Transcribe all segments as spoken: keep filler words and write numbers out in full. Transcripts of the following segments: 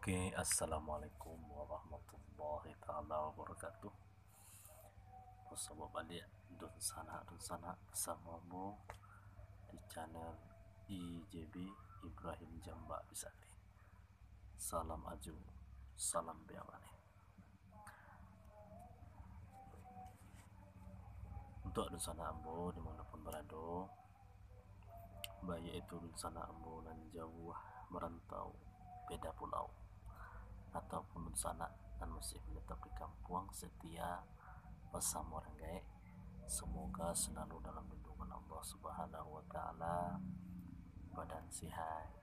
Oke, assalamualaikum warahmatullahi taala wabarakatuh. Basobok baliak dunsanak-dunsanak basamo ambo di channel I J B Ibrahim Jambak Bisari. Salam Aju, salam Biamani. Untuak dunsanak ambo di manopun barado, baiak itu dunsanak ambo nan jauah marantau, beda pulau, ataupun dunsanak nan masih manatap di kampuang, satia basamo urang gaek, samoga salalu dalam lindungan Allah Subhanahu wa Ta'ala, badan sihat,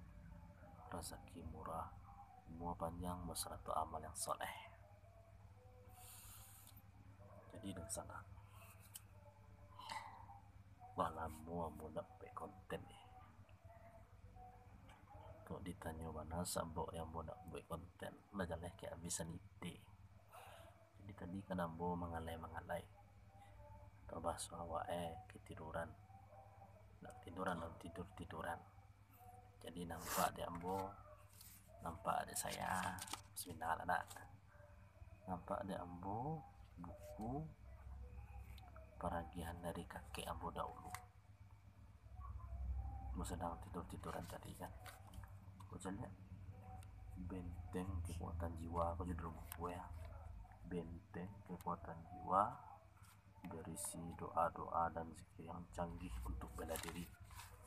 rasaki murah, umua panjang basarato amal yang soleh. Jadi dunsanak, lah lamo ambo ndak buek konten ni. Kok ditanyo bana sabab yang ambo ndak buek konten, lah jaleh ka abisan ide. Jadi tadi kan ambo mangalai-mangalai, atau bahaso awak eh, ketiduran. Ndak tiduran, ndak tidur-tiduran. Jadi nampak dek ambo, nampak dek saya, bismillah lah nak. Nampak dek ambo buku paragihan dari kakek ambo dahulu. Ambo sadang tidur-tiduran tadi kan. Kok caliak Benteng Kekuatan Jiwa, kok judul buku ya. Benteng Kekuatan Jiwa berisi doa-doa dan zikir yang canggih untuk bela diri.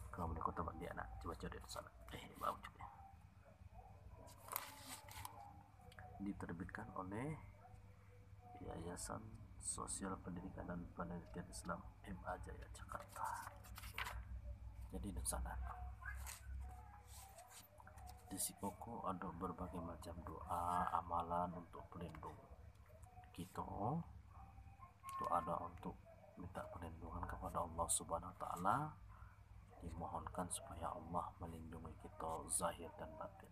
Kalau boleh kau tempat dia nak, cuba cari di sana. Eh, bawa cuba. Diterbitkan oleh Yayasan Sosial Pendidikan dan Penelitian Islam M A Jaya, Jakarta. Jadi di sana, di siko ko ado berbagai macam doa, amalan untuk pelindung kito. Doa-doa untuk minta perlindungan kepada Allah Subhanahu wa Ta'ala, dimohonkan supaya Allah melindungi kito zahir dan batin,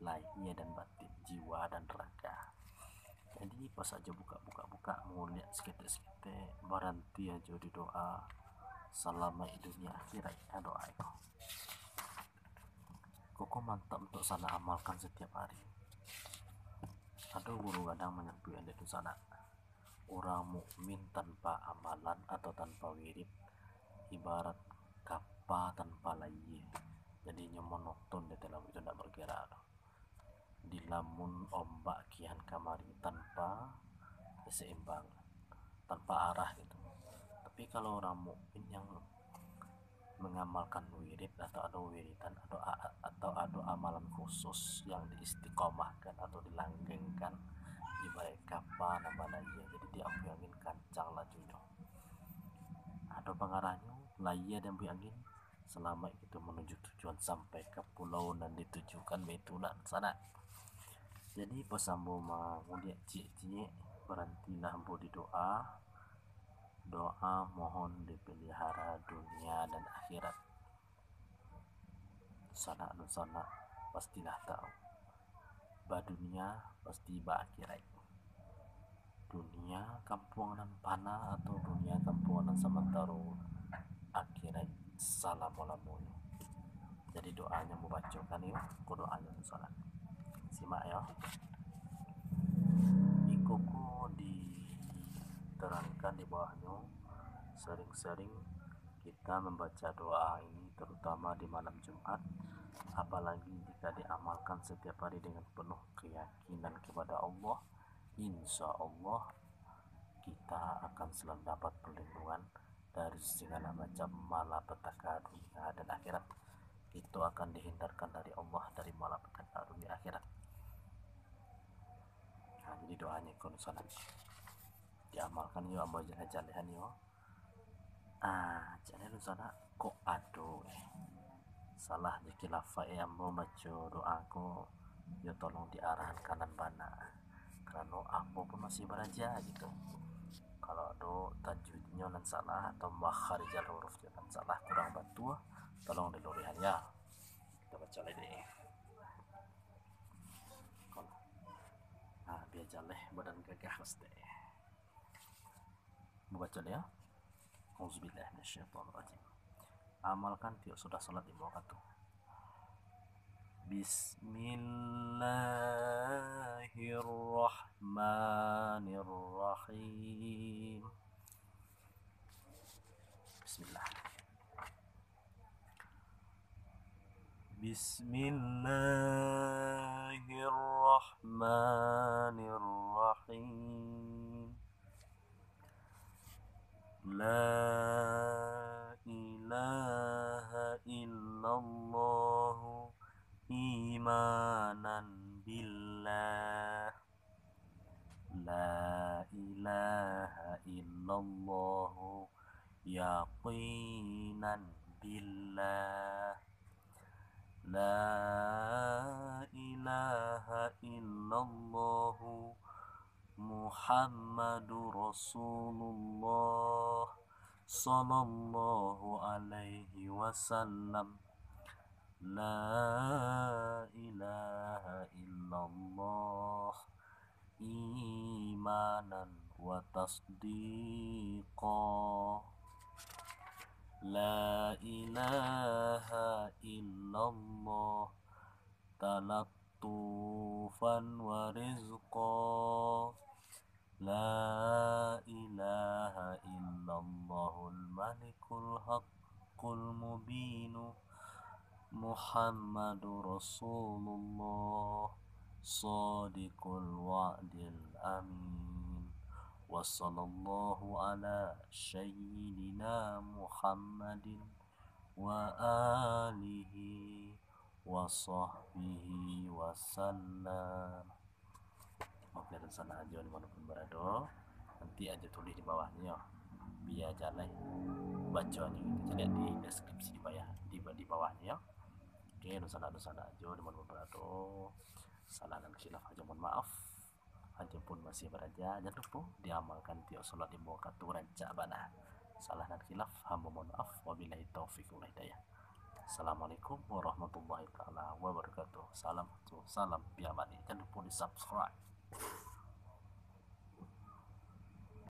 lahia dan batin, jiwa dan raga. Jadi pas ajo buka-buka-buka, muliak saketek-saketek, baranti ajo di doa, salamaik dunia akhirat, doa itu. Koko mantap untuk sanak amalkan setiap hari. Ado guru gadang manyabuik dek tu sanak, urang mukmin tanpa amalan atau tanpa wirid ibarat kapa tanpa layia. Jadi inyo monoton di dalam itu, ndak bergerak tu. Dilamun ombak kian kamari tanpa seimbang, tanpa arah gitu. Tapi kalau urang mukmin yang mengamalkan wirid atau ado wiridan atau a-, atau ado amalan khusus yang diistiqomahkan atau dilanggengkan, ibarat kapa nan balayia, jadi diambuih angin kancang lajunyo. Ado pangarahnyo, layia diambuih angin, salamaik kito manuju tujuan sampai ka pulau nan ditujukan, baitu nak sanak. Jadi pas ambo manguliak ciek-ciek, barantilah ambo di doa. Doa mohon dipelihara dunia dan akhirat. Sanak dunsanak pastilah tahu, badunia pasti baakhirat. Dunia kampuang nan fana atau dunia kampuang nan samantaro, akhirat salamo-lamonyo. Jadi doanyo mubacokan yo, ko doanyo salat. Simak yo. Iko ko diterangkan di bawahnyo, sering-sering kita membaca doa ini, terutama di malam Jumat, apalagi jika diamalkan setiap hari dengan penuh keyakinan kepada Allah, insya Allah kita akan selalu dapat perlindungan dari segala macam malapetaka dunia dan akhirat. Itu akan dihindarkan dari Allah dari malapetaka dunia akhirat. Nah, jadi doanyo ko sanak, diamalkan yo, ambo jaleh-jalehan yo. Ah, jaleh sanak, kok ado eh salah jo khilafah eh ambo baco doa ko, yo tolong diarahkan nan bana. Karano ambo pun masih baraja gitu. Kalau ado tajwidnyo nan salah atau makharijal hurufnyo nan salah, kurang batua, tolong dilurihan ya. Kita baco lai deh. Nah, bia jaleh badan gagah pasti. Baco deh ya. Auzubillahi minasyaitonirrajim. Amalkan tiok sudah salat limo wakatu. Bismillah. الرحمن الرحيم. بسم الله. بسم الله الرحمن الرحيم. لا إله إلا الله إيمانا بالله. لا إله إلا الله يقينا بالله. لا إله إلا الله محمد رسول الله صلى الله عليه وسلم. لا إله إلا الله إيمانا وتصديقا. لا إله إلا الله تلطفا ورزقا. لا إله إلا الله الملك الحق المبين. محمد رسول الله صادق الوعد الأمين. وصلى الله على سيدنا محمد وآله وصحبه وسلم. Oke, dunsanak Ajo dimanapun barado, nanti Ajo tulis di bawahnyo, biar jaleh baconyo, caliak di deskripsi di bawah, di, di bawahnyo. Oke, dunsanak-dunsanak Ajo dimanapun barado, salah nan khilaf Ajo mohon maaf. Ajo pun masih baraja, jan lupo diamalkan tiok solat limo wakatu, rancak bana. Salah nan khilaf, hambo mohon maaf. Wabillahi taufiq wal hidayah. Assalamualaikum warahmatullahi taala wabarakatuh. Salam satu, salam Piyamani. Jan lupo di-subscribe.